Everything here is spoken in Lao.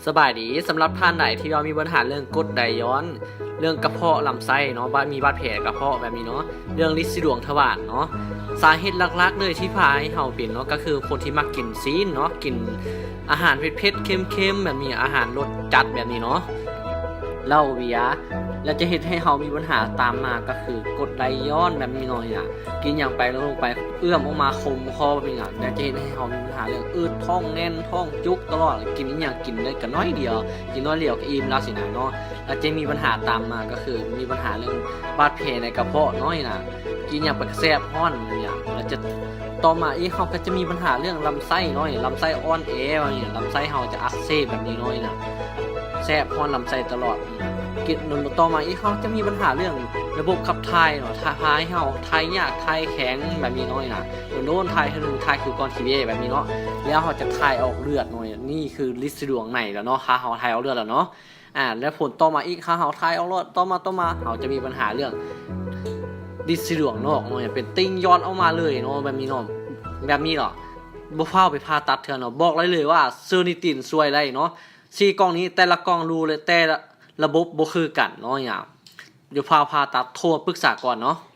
ສະບາຍດີ. ສຳລັບທ່ານໃດທີ່ວ່າມີບັນຫາເລື່ອງກົດໄດຍ້ອນ, ເລື່ອງກະເພາະລຳໄສ້ເນາະ, ບາດ ມີບາດແຜກະເພາະແບບນີ້ເນາະ, ເລື່ອງລິດສີດວງທະວານເນາະ, ສາເຫດຫຼັກໆເລີຍທີ່ພາໃຫ້ເຮົາເປັນເນາະ ກໍຄືຄົນທີ່ມັກກິນຊີ້ນເນາະ, ກິນອາຫານເຜັດໆ ເຄັມໆ ແບບນີ້, ອາຫານລົດຈັດແບບນີ້ເນາະ, ເຫຼົ້າເບຍ ແລ້ວຈະເຮັດໃຫ້ເຮົາມີບັນຫາຕາມມາ ກໍຄືກົດໄດຍ້ອນແບບນີ້ເນາະ. ກິນຫຍັງໄປລົງໄປເອື້ອມອອກມາຄົມຄໍແບບນີ້ນະ, ແລ້ວຈະເຮັດໃຫ້ເຮົາມີບັນຫາເລື່ອງອືດທ້ອງແໜ້ນ ທ້ອງຈຸກຕະຫຼອດ, ກິນອີ່ຫຍັງກິນໄດ້ກໍໜ້ອຍດຽວ, ກິນໜ້ອຍດຽວກໍອີ່ມແລ້ວຊີ້ນະເນາະ. ແລ້ວຈະມີບັນຫາຕາມມາ ກໍຄືມີບັນຫາເລື່ອງບາດແຜໃນກະເພາະເນາະ, ກິນຫຍັງໄປກໍແສບຮ້ອນນີ້ນະ. ແລ້ວຈະ ຕໍ່ມາອີກ ເຮົາກໍຈະມີບັນຫາເລື່ອງລຳໄສ້ເນາະ, ລຳໄສ້ອ່ອນແອແບບນີ້, ລຳໄສ້ເຮົາຈະອັກເສບແບບນີ້ເນາະ, ແສບຮ້ອນລຳໄສ້ຕະຫຼອດ. ກິນ ຕໍ່ມາອີກ ເຮົາຈະມີບັນຫາເລື່ອງລະບົບຂັບຖ່າຍເນາະ, ຖ່າຍ ພາໃຫ້ເຮົາຖ່າຍຍາກ ຖ່າຍແຂງແບບນີ້ເນາະ, ໂດນໆຖ່າຍເທື່ອໜຶ່ງ ຖ່າຍຄືກ້ອນຂີ້ເຫຍື້ອແບບນີ້ເນາະ, ແລ້ວເຮົາຈະຖ່າຍອອກເລືອດເນາະ. ນີ້ຄືລິດສີດວງໃນແລ້ວເນາະ, ຖ້າເຮົາຖ່າຍອອກເລືອດແລ້ວເນາະ. ອາ ແລ້ວຜົນຕໍ່ມາອີກ ຖ້າເຮົາຖ່າຍອອກເລືອດ ຕໍ່ມາ ຕໍ່ມາ ເຮົາຈະມີບັນຫາເລື່ອງລິດສີດວງນອກເນາະ, ເປັນຕິ່ງຍ້ອນອອກມາເລີຍເນາະ ແບບນີ້ເນາະ, ແບບນີ້ເນາະ. ບໍ່ຟ້າວໄປຜ່າຕັດເທື່ອເນາະ, ບອກໄດ້ເລີຍວ່າເຊີນິຕິນຊ່ວຍໄດ້ເນາະ. ສີ່ກ່ອງນີ້ ແຕ່ລະກ່ອງ ຮູ ແລະ ແຕ່ລະລະບົບບໍ່ຄືກັນເນາະ, ຢ່າ ຢ່າຟ້າວຜ່າຕັດ, ໂທມາປຶກສາກ່ອນເນາະ.